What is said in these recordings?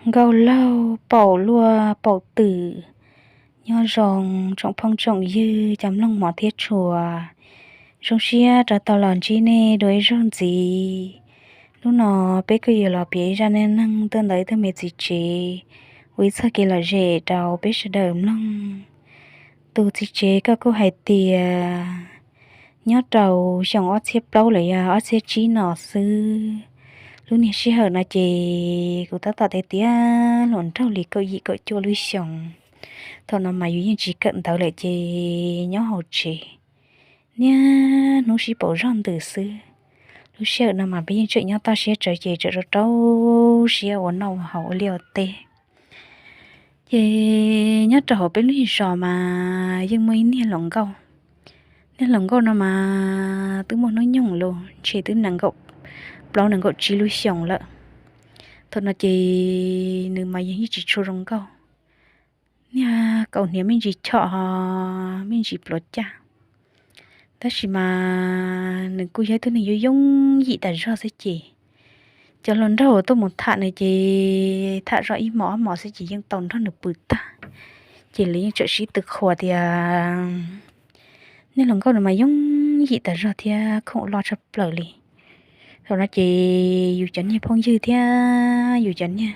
Nkauj laug paum luaj paum twm. Nyob zoo tsoom phooj tsoom ywg cov mloog hmov thiab tshua, zoo siab rov tau los ntsib nej dua ib zaug ntxiv. Hnub no peb kuj yuav los piav ib zaj neej neeg tuaj ntawm ib tug me txiv tsev ua ib txoj kev lom zem rau peb sawv daws mloog. Tus txiv tsev ko kuj hais tias nyob rau xyoo ob txhiab plaub los yog ob txhiab tsib no xwb, lub niag sij hawm no ces kuv tab tom tiav tiav hluas nraug li kaum yim kaum cuaj lub xyoos. Thaum no mas yus yeej tsis kawm ntawv lawm ces nyob hauv tsev niaj hnub sib pauv zog ntws xwb. Lub sij hawm no mas peb yeej tseem nyob toj siab tsawv ces tseem rau rau siab ua noj ua haus ua liaj ua teb. Ces nyob rau hauv peb lub zos mas yeej muaj ib niag hluas nkauj. Niag hluas nkauj no mas twb muaj hnub nyoog los ntshe twb nees nkaum plaub nees nkaum tsib lub xyoos lawm. Thaum no ces nws mas yeej tsis tshua zoo nkauj, niag kaus hniav me ntsis chom ho me ntsis pluav caj. Tab sis mas nws kuj yog ib tug neeg yooj yooj yim tas zog xwb ces cov hluas nraug tuaj mus tham nws ces tham zoj ib hmos ob hmos xwb ces yeej tau nrog nws pw tag. Ces lawv yeej tseem sib tw qhuas tias niag hluas nkauj no mas yooj yim tas zog thiab khoom loj tshaj plaws li. Thaum no ces yus cov niag phooj ywg thiab yus cov niag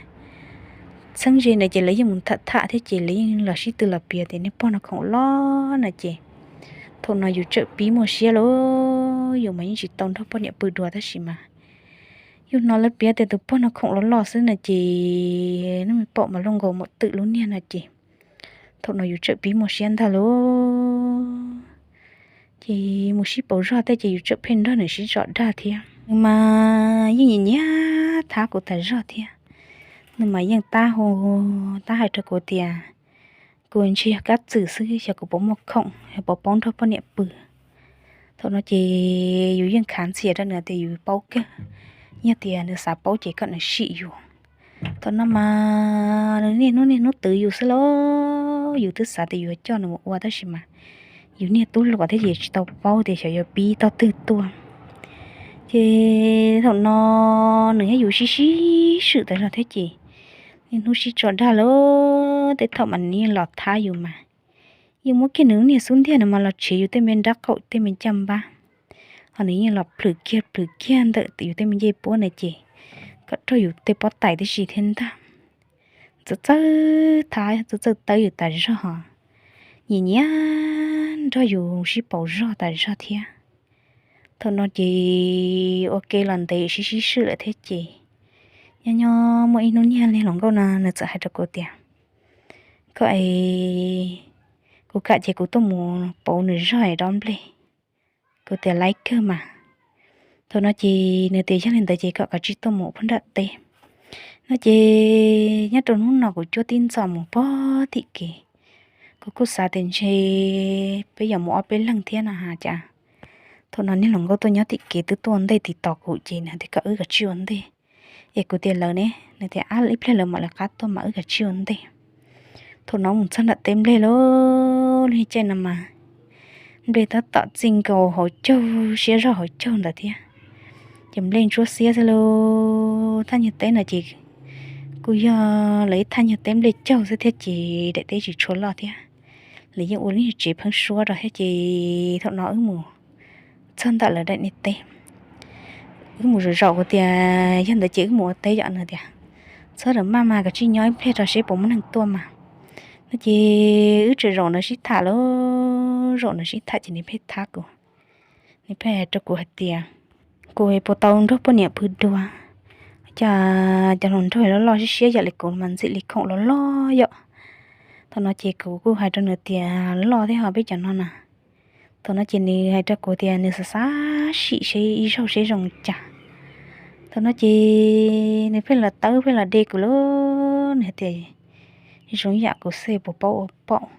txheeb ze na ces lawv yeej mus tham tham thiab ces lawv yeej los sib tw los piav tias niag pog no khoom loj na ces thaum no yus tseem pib muaj siab lauj, yus mas yeej tsis tau nrog poj niam pw dua tab sis mas yus hnov lawv piav tias tus pog no khoom loj loj xwb na ces nws paum mas luaj nkaus mus twm lub niag no ces thaum no yus tseem pib muaj siab ntag lauj. Ces mus sib pauv zog tej ces yus tseem pheej nrog nws sib tso dag thiab. Nws mas yeej nyiam nyiam thab kuv tas zog thiab. Nws mas yeej tab hu tab hais rau kuv tias kuv ntshe yog kab txwm xwb, xyov kuv puas muaj khoom, puas paub nrog poj niam pw. Thaum no ces yus yeej khav ntxhias rau nws tias yus paub kawg, yog tias nws xav paub ces kom nws sim yus. Thaum no mas nws niaj hnub niaj hnub twv yus xwb lauj, yus twb xav tias yus coj nws mus ua tab sis mas yus niag tub hluas thiab ces tsis tau paub tias xyov yuav pib tog twg tuaj. Ces thaum no nws thiab yus sib sib swm tas zog thiab ces niaj hnub sib tso dag lauj, tej thaum mas nws yeej los thab yus mas yeej muab kiag nws lub niag xub ntiag no mas los tshev yus tej me nrab qaum tej me caj npab, ho nws yeej los plhws kiag plhws kiag ntawm yus tej me ncej puab na ces kom raug yus tej pob tais tib si thiab ntag. Txawj txawj thab txawj txawj tawb yus tas zog, nyiam nyiam nrog yus sib pauv zog tas zog thiab. Thaum no ces ua ke los ntev sib sib swm lawm thiab ces nyob nyob muaj ib hnub niag niag hluas nkauj no nws txawm hais rau kuv tias, koj es kuv kam ces kuv tuaj mus pauv nws zog es dob nplej. Kuv tias laib kawg mas. Thaum no ces nws tias yog li ntawd ces kom kav tsij tuaj mus pog nram teb no ces nyob rau hnub no kuv cuab tib ntxo mus pog tim kev. Kuv kuj xav tias ntshe peb yuav mus ob peb leeg thiab no ha cas. Thaum no niag hluas nkauj tuaj nyob tim kev twb tuaj ua ntej tiv tos kuv ces nws tias kom wb kav tsij ua ntej. Es kuv tias lawv ne, nws tias ab ib pliag lawv mam li qab tuaj mas wb kav tsij ua ntej. Thaum no mus txog nram teb nplej lauj, lub caij no mas nplej tab tom txij nkaus hauv caug siab zog hauv caug ntawd thiab. Ces nplej ntsuab xiab xwb lauj, thaj nyuag teb no ces kuj yog lawv ib thaj nyuag teb nplej caug xwb thiab ces daim teb tsis tshua loj thiab. Lawv yeej ua lub nyuag tsev pheeb suab rau thiab ces thaum no wb mus txog ntawm lawv daim niag teb. Wb mus zaum zaum kuv tias yog ntawd ces wb mus ua teb yom, nws tias txhob rawm maj mas kav tsij nyob ib pliag rau seb puas muaj neeg tuaj mas no ces wb tseem zaum ntawd sib tham lauj, zaum ntawd sib tham ces nws pheej thab kuv, nws pheej hais rau kuv hais tias kuv puas tau nrog poj niam pw dua, cas cov hluas nraug loj loj siab siab yam li kuv mas ntxim li khoom loj loj yom. Thaum no ces kuv kuj hais rau nws tias loj thiab ho peb cov no na. Thaum no ces nws hais rau kuv tias nws xav xav sim seb ib zaug seb zoo cas. Thaum no ces nws pheej los tawb pheej los de kuv lauj, nws hais tias zoo yam kuv xwb puas paub ua paum,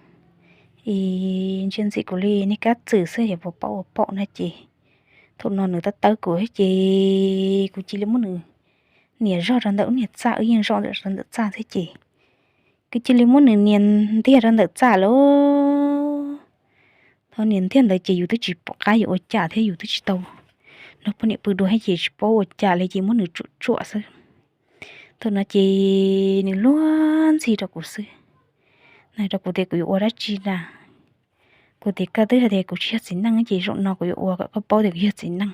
es ntsia ntxim kuv li niag kab txwm xwb yog puas paub ua paum na ces thaum no nws tawb tawb kuv thiab ces kuv cia li muab nws nias zog rau ntawm lub niag txaj, wb yeej zaum ntawm rau ntawm txaj thiab ces kuv cia li muab nws nias ntiag rau ntawm txaj lauj. Thaum nias ntiag ntawd ces yus twb tsis pom qab yuav ua cas thiab yus twb tsis tau nrog poj niam pw dua thiab ces tsis paub ua cas li ces muab nws tsuam tsuam xwb. Thaum no ces nws luag ntxhi rau kuv xwb, nws hais rau kuv tias kuv yuav ua dab tsi na. Kuv tias koj twb hais tias kuv tsis yog txiv neej ces zaum no kuv yuav ua kom koj paub tias kuv yog txiv neej.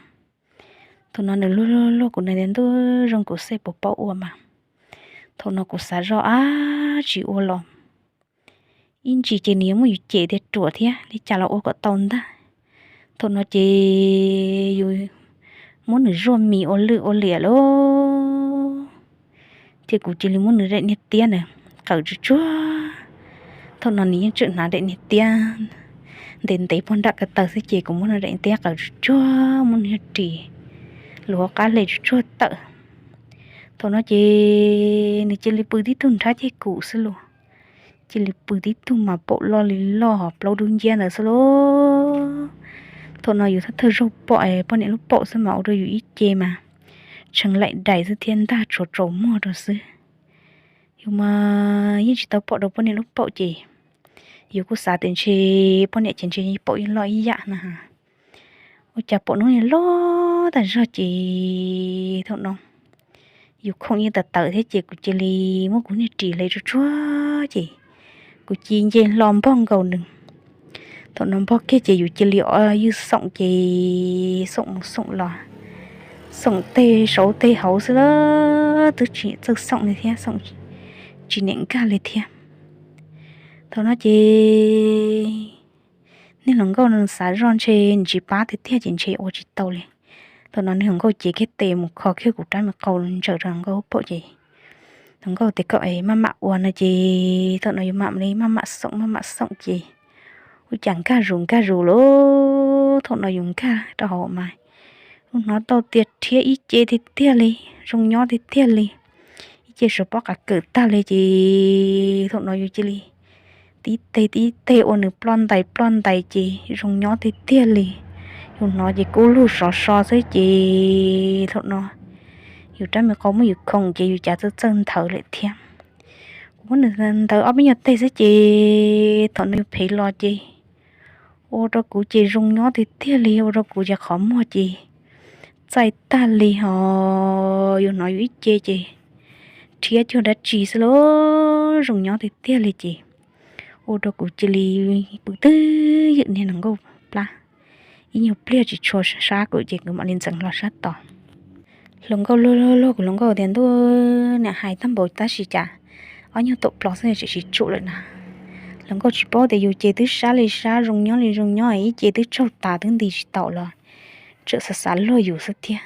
Thaum no nws luag luag luag kuv, nws tias ntuj zoo kuv xwb puas paub ua mas. Thaum no kuv xav zoj ab tsis ua los ib ntsis ces nws yuav muab yus cem tias ruam thiab li cas los ua kom tau ntag. Thaum no ces yus muab nws zuaj mis ua lwj ua liam lauj, ces kuv cia li muab nws daim niag tiab ntawd qawm tsuag tsuag. Thaum no nws yeej tseem hnav daim niag tiab ntev ntev pog nram ko taw xwb ces kuv muab nws daim tiab qawm tsuag tsuag, muab nws ris lub qab hle tsuag tsuag tawm. Thaum no ces nws cia li pw tib tug nrhab ceg kuv xwb los, cia li pw tib tug mas paum loj li loj hos plaub dub nciab ntawd xwb lauj. Thaum no yus thawj thawj zaug pom poj niam lub paum xwb mas ua rau yus ib ce mas tshee laim dais xwb thiab ntag, tshuav tsaus muag rau xwb. Yus mas yeej tsis tau pom rau poj niam lub paum ces yus kuj xav tias ntshe poj niam ces ntshe paum yeej loj ib yam na. Ua cas pom hnub niag loj tag zog ces thaum no yus khoom yeej tawv tawv thiab ces kuv cia li muab kuv niag ris hle tsuag tsuag ces kuv cia li nce hlo npog nkaus nws. Thaum no npog kiag ces yus cia li ua ywj xoom ces xoom mus xoom los, xoom tej saud tej hauv xwb, twb tsis txawj xoom li thiab, xoom tsis niam nkag li thiab. Thaum no ces niag hluas nkauj no xav zoj ntshe nws tsis pab tiag tiag ces ntshe ua tsis tau li. Thaum no niag hluas nkauj cev kiag tes mus kho kiag kuv rab me qau ntsawm rau hluas nkauj paum ces hluas nkauj tias kom maj mam ua no ces thaum no yus mam li maj mam xoom maj mam xoom ces ua cas nkag zus nkag zus lauj. Thaum no yus nkag rau hauv mas yus hnov tau tias rhiab ib ce tiag tiag li, zoo nyob tiag tiag li, ib ce sav pob qav kawm tag li ces thaum no yus cia li tib teg tib teg ua nws ploj ntais ploj ntais ces zoo nyob tiag tiag li. Yus hnov ces kub lug sov so xwb ces thaum no yus rab me qau muab yus khoom ces yus cas txawj txawj nthawv lawm thiab. Kuv muab nws nthawv ob peb nyuag teg xwb ces thaum no yus phem los ces ua rau kuv ces zoo nyob tiag tiag li, ua rau kuv ces qhov muag ces txaij tag li hos yus hnov yus ib ce ces rhiab cuag dab tsi xwb lauj, zoo nyob tiag tiag li ces ua rau kuv cia li pw twj ywm niag hluas nkauj plab ib nyuag pliag tsis tshua sab kuv ces kuv mam li ntxeev hlo sab tod. Hluas nkauj luag luag kuv hluas nkauj tias ntuj, niam hais tag npaum tab sis cas ob nyuag taum plo xwb tseem tsis tsum lawm na. Hluas nkauj tsis paub tias yus ces twb sab li sab zoo nyob li zoo nyob ib ce twb tsaug tas twb nti tsis taus los tseem xav xav luag yus xwb thiab.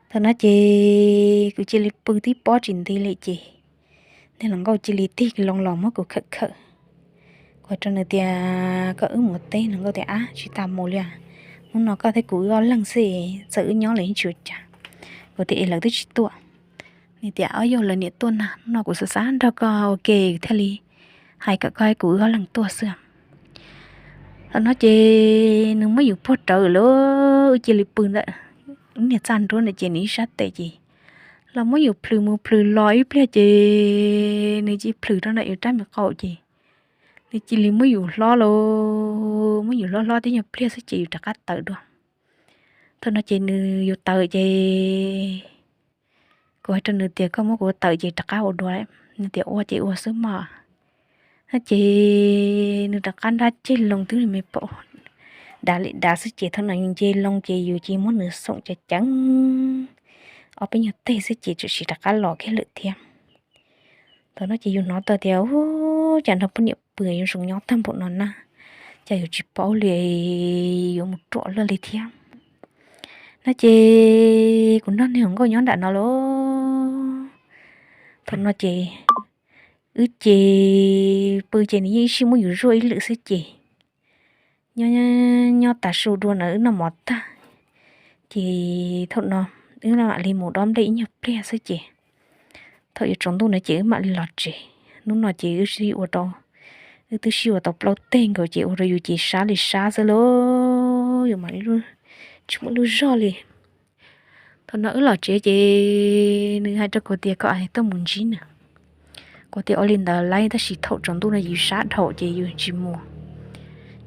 Thaum no ces kuv cia li pw tib pob tsis nti li ces niag hluas nkauj cia li tig loo los muab kuv khawm khawm. Kuv hais rau nws tias koj wb mus teb, hluas nkauj tias ab tsis tas mus li, hnub no koj thiab kuv wb ob leeg xwb, txawm wb nyob los yeej tsis ua cas. Kuv tias es lawv twb tsis tuaj. Nws tias ob yog lawv niam tuaj na, hnub no kuv xav xav nrog koj ua ke thiaj li hais kom koj thiab kuv wb ob leeg tuaj xwb. Thaum no ces nws muab yus puag rawv lawm, wb cia li pw ntawm niag txaj nruab ntawd ces nws ib sab tes ces los muab yus plhws mus plhws los ib pliag ces nws cia li plhws rau ntawm yus rab me qau ces nws cia li muab yus hlob lauj, muab yus hlob hlob tib nyuag pliag xwb ces yus rov qab tawv dua. Thaum no ces nws yus tawv ces kuv hais rau nws tias koj muab kuv tawv ces rov qab ua dua. Nws tias ua ces ua xwb mog. Ces nws rov qab nrab ceg loo twb me paum dav li dav xwb ces thaum no yus nce loo ces yus cia li muab nws xoom ceev ceev ob peb nyuag teg xwb ces tseem sim rov qab los kiag lawm thiab. Thaum no ces yus hnov tau tias ub, cas nrog poj niam pw yuav zoo nyob tag npaum no na, cas yus tsis paub li, yuav mus ruam luaj li thiab no ces kuv nrog niag hluas nkauj nyob nram no lauj. Thaum no ces wb ces pw ces nws yeej ib sij muab yus zuaj ib lwm xwb ces nyob nyob tas su dua na wb noj mov tag ces thaum no wb mam li mus dob nplej ib nyuag pliag xwb ces thaum yuav tsaus ntuj no ces wb mam li los tsev. Hnub no ces wb sib ua rau, wb twb sib ua tau plaub teg nkaus ces ua rau yus ces sab li sab xwb lauj, yus mam li tsis muaj lub zog li. Thaum no wb los tsev ces nws hais rau kuv tias kom tuaj mus ntsib nws. Kuv tias ua li ntawd lauj, tab sis thaum tsaus ntuj no yus sab dhau ces yus tsis mus.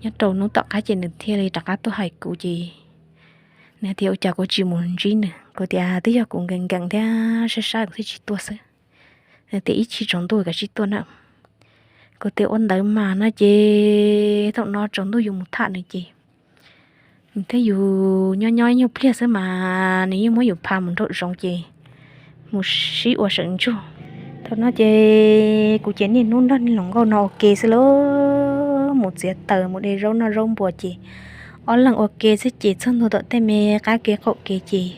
Nyob rau hnub tom qab ces nws thiaj li rov qab tuaj hais kuv ces nws tias ua cas kuv tsis mus ntsib nws. Kuv tias twb yog kuv nkees nkees thiab sab sab kuv thiaj tsis tuaj xwb, tias ib chim tsaus ntuj kav tsij tuaj na. Kuv tias ua ntawd mas no ces thaum no tsaus ntuj yus mus tham nws ces nws thiab yus nyob nyob ib nyuag pliag xwb mas nws yeej muab yus pha mus nraum zoov ces mus sib ua sawm ntsug. Thaum no ces kuv ces niaj hnub nrog niag hluas nkauj no ua ke xwb lauj, mus txiav taws mus de zaub noj zaub npua ces ob leeg ua ke xwb ces txog ntua tom tej me qab kev qaum kev ces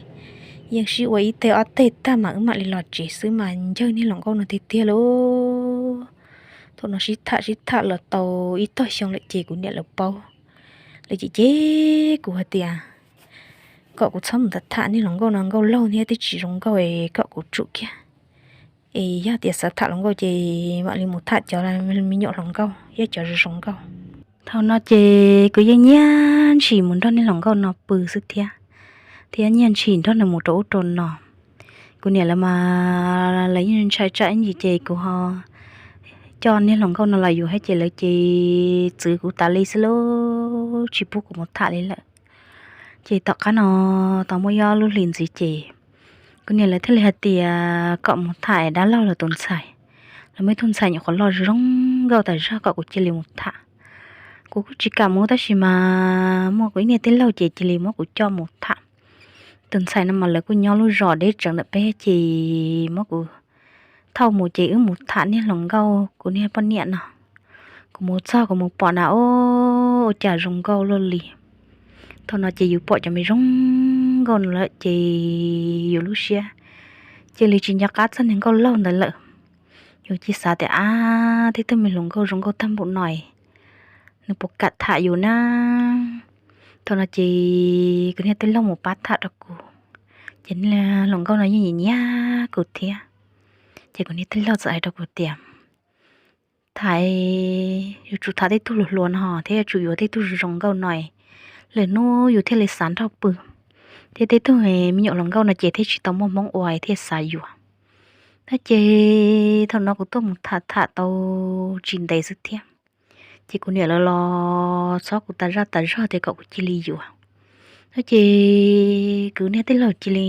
yeej sib ua ib teg ob teg tag mas wb mam li los tsev xwb mas ncawg niag hluas nkauj no tiag tiag lauj. Thaum no sib tham sib tham los tau ib tog xyoo lawm ces kuv niam lawv paub, lawv cem cem kuv hais tias kom kuv txhob mus tham tham niag hluas nkauj no, nkauj laug thiab twb tsis zoo nkauj es kom kuv tsum kiag. Es yog tias xav tham hluas nkauj ces mam li mus tham cov me nyuam hluas nkauj thiab cov zoo nkauj. Thaum no ces kuv yeej nyiag ntshis mus nrog niag hluas nkauj no pw xwb thiab, thiab nyiag ntshis nrog nws mus rau ub rau no. Kuv niam lawv mas lawv yeej ntshai tsam ib ntsis ces kuv ho coj niag hluas nkauj no los yuav thiab ces lawv ces txwv kuv tas li xwb lauj, tsis pub kuv mus tham li lawm. Ces tom qab no tau muaj ib ob lub hlis ntxiv ces kuv niam lawv thiaj li hais tias kom mus tham dab laug lawv tus ntxhais, lawv muaj ib tug ntxhais nyuam qhuav loj zoo nkauj tas zog kom kuv cia li mus tham. Kuv kuj tsis kam mus tab sis mas muaj kuv ib niag tij laug ces cia li muab kuv coj mus tham. Tus ntxhais no mas lawv kuj nyob lub zos deb tsawv ntawm peb ces muab kuv thauj mus ces wb mus tham niag hluas nkauj kuv niag poj niam no. Kuv mus txog kuv mus pom na, ua cas zoo nkauj luaj li. Thaum no ces yus pom cov me zoo nkauj no lawm ces yus lub siab cia li tsis nco qab txog niag nkauj laug ntawd lawm. Yus cia xav tias, ab, tej tug me hluas nkauj zoo nkauj tag npaum no, nws puas kam tham yus na? Thaum no ces kuv niag tij laug mus pab tham rau kuv, ces niag hluas nkauj no yeej nyiam nyiam kuv thiab. Ces kuv niag tij laug txawm hais rau kuv tias, tham, yuav tsum tham tej tug hluas hluas no thiab yuav tsum yuav tej tug zoo nkauj no, lwm hnub yus thiaj li xav nrog pw, thiab tej tug me nyuam hluas nkauj no ces thiaj tsis tau muaj hmoob ua thiaj xav yuav. Tab ces thaum no kuv tuaj mus tham tham tau tsis ntev xwb thiab, ces kuv niam lawv los txhob kuv tas zaj tas zog tias kom kuv cia li yuav. Tab ces kuv niag tij laug cia li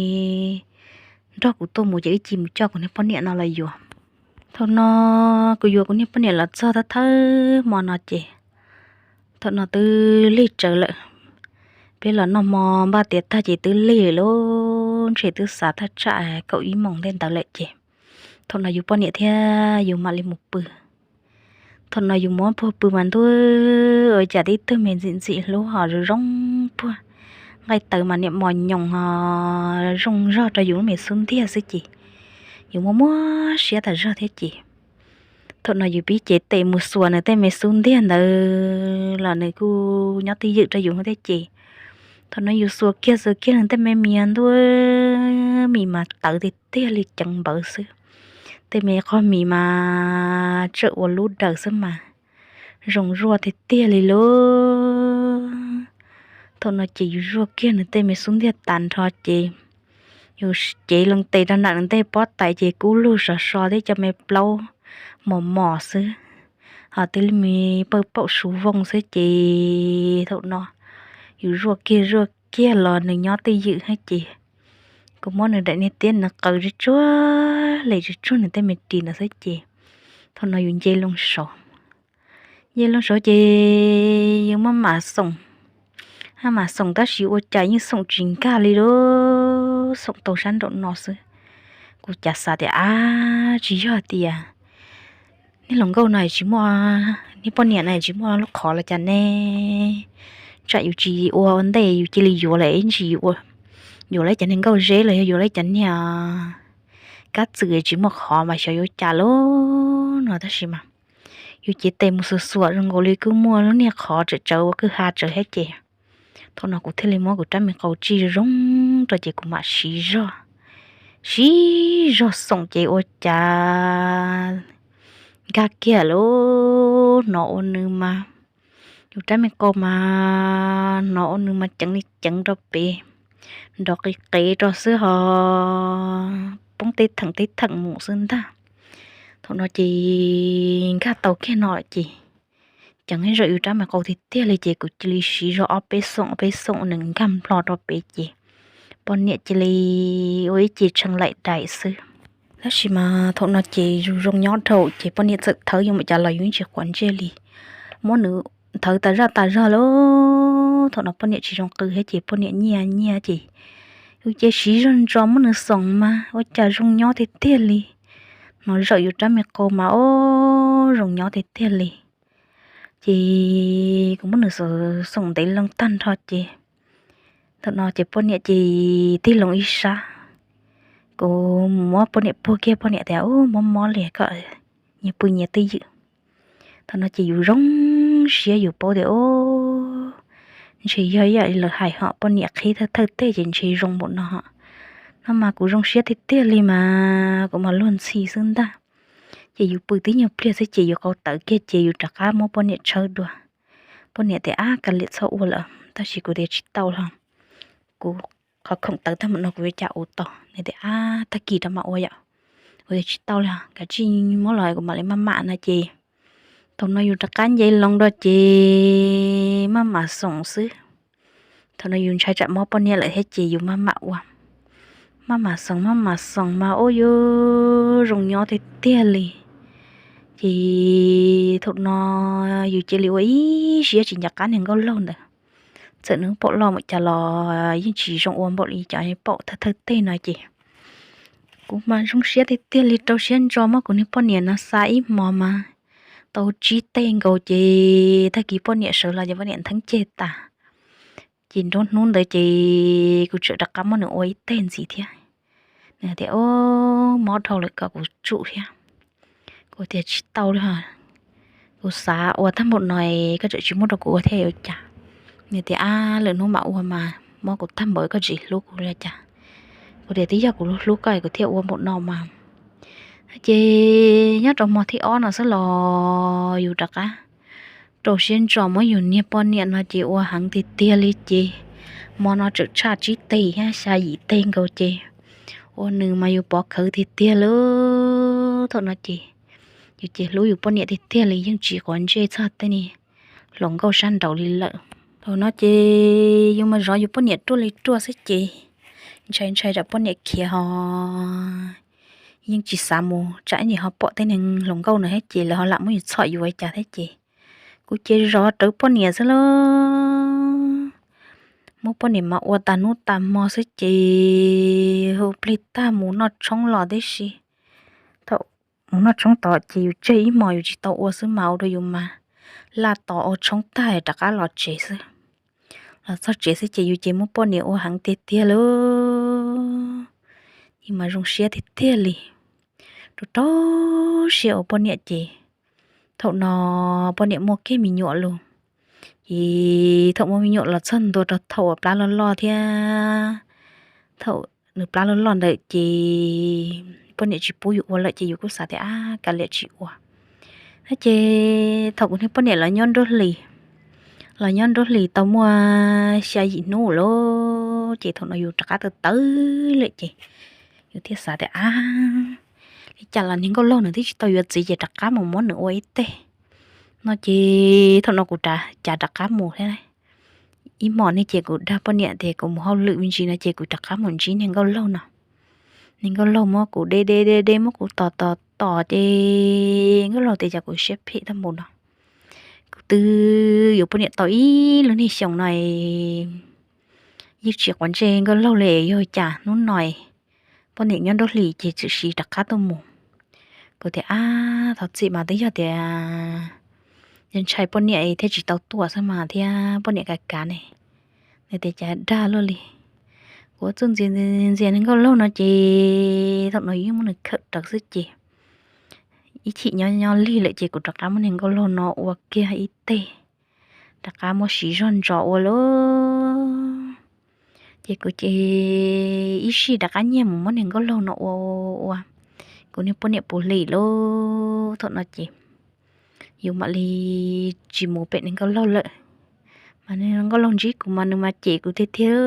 nrog kuv tuaj mus ces wb cia mus coj kuv niag poj niam no los yuav. Thaum no kuv yuav kuv niag poj niam los txog thawj thawj hmo no ces thaum no twb lig tsawv lawm. Peb los noj hmo npaj tiav tag ces twb lig lawm, ntshe twb xav thaj tsam kaum ib moos ntej ntawd lawm ces thaum no yus poj niam thiab yus mam li mus pw. Thaum no yus muab puag pw mas ntuj, ua cas tib tug me ntxim ntxim hlub ho zoo zoo puag, nqaij tawv mas niam mos nyoos ho zoo zog rau yus lub me xub ntiag xwb ces yus muaj muab siab tas zog thiab ces thaum no yus pib cev tes mus xuas nws tej me xub ntiag ntawd los nws kuj nyob twj ywm rau yus thiab ces thaum no yus xuas kiag xuas kiag nws tej me mis ntuj, mis mas tawv tiag tiag li ceev npawv xwb. Tej me qog mis mas tsawm ua lub daws xwb mas zoo zuaj tiag tiag li lauj. Thaum no ces yus zuaj kiag nws tej me xub ntiag tas nrho ces yus cev loo tes rau nram nws tej pob tais ces kub lug sov so thiab cov me plaub mos mos xwb, ho twb li me pawj paum suv vooj xwb ces thaum no yus zuaj kiag zuaj kiag los nws nyob twj ywm thiab ces kuv muab nws daim niag tiab nws qaws tsuag tsuag li tsuag tsuag nws tej me ris ntawd xwb ces thaum no yus nce loo saud. Nce loo saud ces yus muab mam xoom, mam xoom tab sis ua cas yeej xoom tsis nkag li lauj, xoom tau sab nraum no xwb. Kuv cav xav tias, ab, tsis yog tias niag hluas nkauj no tsis muaj, niag poj niam no tsis muaj lub qhov los cas ne? Tsam yus tsis ua ua ntej yus cia li yuav lawm ib ntsis yuav lawm cov niag nkauj zeb los yog yuav lawm cov niag kab txwm tsis muaj qhov mas xyov yuav cas lauj no tab sis mas yus cev tes mus xuas xuas zoo nkaus li kuj muaj lub niag qhov tsawv tsawv ua kwj ha tsawv thiab ces thaum no kuv thiaj li muab kuv rab me qau tsij zoo zoo rau ces kuv mam siv zog, siv zog xoom ces ua cas nkag kiag lauj, hnov ua nws mas, yus rab me qau mas hnov ua nws mas ceev li ceev rau pem, nrov qis qev rau xwb ho poob teb theem teb theem mus xwb ntag. Thaum no ces nkag tau kiag no ces ceev ib zaug yus rab me qau tiag tiag li ces kuv cia li siv zog ob peb xoom ob peb xoom nws nkag nplo rau pem ces poj niam cia li ua ib ce tshee laim daim xwb. Tab sis mas thaum no ces yus zoo nyob dhau ces poj niam txawm thawb yus mus cas los yus yeej tsis quav ntsej li. Muab nws thawb tas zaj tas zog lawm, thaum no poj niam tsis zoo qw thiab ces poj niam nyiaj nyiaj ces yus ces siv zog ntso muab nws xoom mas ua cas zoo nyob tiag tiag li. Hnov zawm yus rab me qau mas ua zoo nyob tiag tiag li. Ces kuv muab nws xoom xoom ntev loo tag nrho ces thaum no ces poj niam ces tig loo ib sab. Kuv mus muab poj niam puag kiag, poj niam tias, Ub, mob mob li koj, nyias pw nyias twj ywm. Thaum no ces yus zoo siab, yus paub tias, Ub, ntshe yog ib yam li lawv hais hos, poj niam qhib thawj thawj teg ces ntshe zoo npaum no. No mas kuv zoo siab tiag tiag li mas kuv mas luag ntxhi xwb ntag. Ces yus pw tib nyuag pliag xwb ces yus qau tawv kiag ces yus rov qab muab poj niam tshawb dua. Poj niam tias, Ab, kav liam, txhob ua lawm. Tab sis kuv tias, Tsis tau los, kuv qhov khoom tawv tag mus no kuv yuav cas ua tau. Nws tias, Ab, tag kis rov mam ua yom. Kuv tias, Tsis tau li, kav tsij muab los kuv mam li maj mam no ces thaum no yus rov qab nce loo dua ces maj mam xoom xwb. Thaum no yus ntshai tsam mob poj niam lawm thiab ces yus maj mam ua, maj mam xoom maj mam xoom mas ua yus zoo nyob tiag tiag li. Ces thaum no yus cia li ua ib siab tsis nco qab niag nkauj laug ntawd. Txawm nws paum loj mus cas los yeej tsis zoo ua npaum li cov paum thawj thawj teg no ces kuv mas zoo siab tiag tiag li, rau siab ntso muab kuv niag poj niam no xa ib hmos mas tau tsib teg nkaus ces tag kis poj niam sawv los ces poj niam ntheeb ceg tas. Ces nruab hnub ntawd ces kuv tseem rov qab muab nws ua ib teg ntxiv thiab. Nws tias, Ub, mob dhau lawm, kom kuv tsum thiab. Kuv tias, Tsis tau li, kuv xav ua tag npaum no koj tseem tsis muab rau kuv ua thiab yuav cas? Nws tias, Ab, lwm hnub mam ua mas, mob kuv tag npaum koj tsis hlub kuv li cas? Kuv tias, Twb yog kuv hlub koj kuv thiaj ua npaum no mas. Ces nyob rau hmo thib ob no xwb los yus rov qab rau siab ntso muab yus niag poj niam no ces ua heev tiag tiag li ces hmo no tseem tshaj tsib teg thiab xya yim teg nkaus ces ua nws mas yus pov khawv tiag tiag li. Thaum no ces yus ces hlub yus poj niam tiag tiag li, yeej tsis quav ntsej txog tej niag hluas nkauj sab nraud li lawm. Thaum no ces yus mas zov yus poj niam ruaj li ruaj xwb ces ntshai ntshai tsam poj niam khiav ho yeej tsis xav mus tsam ib ntsis ho pom tej niag hluas nkauj no thiab ces lawv ho lam muab yus txhom yus ua cas thiab ces kuv ces zov rawv poj niam xwb lauj. Muab poj niam mas ua tas hnub tas hmo xwb ces hu plig tag mus noj tshoob los tib si. Thaum mus noj tshoob tod ces yus tseg ib hmos yus tsis tau ua xwb mas ua rau yus mas laj tos ua tshoob tag rov qab los tsev xwb. Los txog tsev xwb ces yus ces muab poj niam ua heev tiag tiag li. Yus mas zoo siab tiag tiag li, rau rau siab ua poj niam ces thaum no poj niam muaj kiag me nyuam lawm. Ces thaum muaj me nyuam los txog ntua rau thaum uas plab loj loj thiab, thaum nws plab loj loj ntawd ces poj niam tsis pub yus ua lawm ces yus kuj xav tias, Ab, kav liam tsis ua. Ces thaum kuv niag poj niam los nyob nruab hlis, los nyob nruab hlis tau muaj xya yim hnub lawm ces thaum no yus rov qab tawv tawv lawm ces yus thiaj xav tias, Ab, li cas los niag nkauj laug nws twb tsis tau yuav txiv ces rov qab mus muab nws ua ib teg no ces thaum no kuv rov, cas rov qab mus thiab. Ib hmos ne ces kuv dag poj niam tias kuv mus hauj lwm me ntsis no ces kuv rov qab mus ntsib niag nkauj laug no. Niag nkauj laug muab kuv de de de de muab kuv tos tos tos ces nkauj laug tias cas kuv siab phem tag npaum no. Kuv twb yuav poj niam tau ib lub niag xyoos no yeej tsis quav ntsej nkauj laug li, yog cas hnub no poj niam nyob nruab hlis ces txawm sim rov qab tuaj mus. Kuv tias, Ab, thov txim mas twb yog tias yog ntshai poj niam thiaj tsis tau tuaj xwb mas thiab poj niam kav kav ne. Nws tias cas dag luaj li. Kuv txuj ntxias ntxias niag nkauj laug no ces thaum no yeej muab nws khawm rawv xwb ces ib chim nyob nyob lig lawm ces kuv rov qab muab niag nkauj laug no ua kiag ib teg, rov qab muab siv zog ntso ua lauj. Ces kuv ces ib sij rov qab nyiag mus muab niag nkauj laug no ua ua, kuv niag poj niam puv hlis lauj. Thaum no ces yus mam li tsis mus pem niag nkauj laug lawm. Mas niag nkauj laug ntsib kuv mas nws mas cem kuv tiag tiag,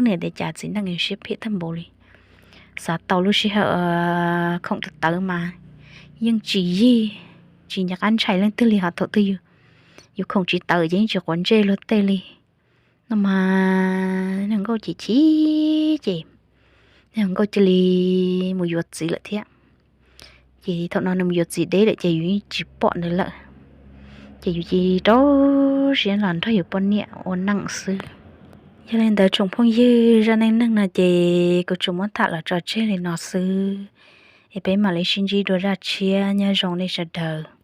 nws tias cas txiv neej siab phem tag npaum li. Xav tau lub sij hawm khoom tawv tawv mas yeej tsis yig, tsis nco qab ntshai leej twg li, ho thaum twg yus khoom tsis tawv ces yeej tsis quav ntsej luag tej li. No mas niag nkauj ces chim Ces Nkauj cia li mus yuav txiv lawm thiab. Ces thaum no nws mus yuav txiv deb lawm ces yus yeej tsis pom nws lawm. Ces yus cia li rau siab los nrog yus poj niam ua neej xwb. Yog li ntawd tsoom phooj ywg, zaj neej neeg no ces kuv tsuas muab tham los tso tseg li no xwb, es peb mam li sib ntsib dua zaj tshiab, nyob zoo nej sawv daws.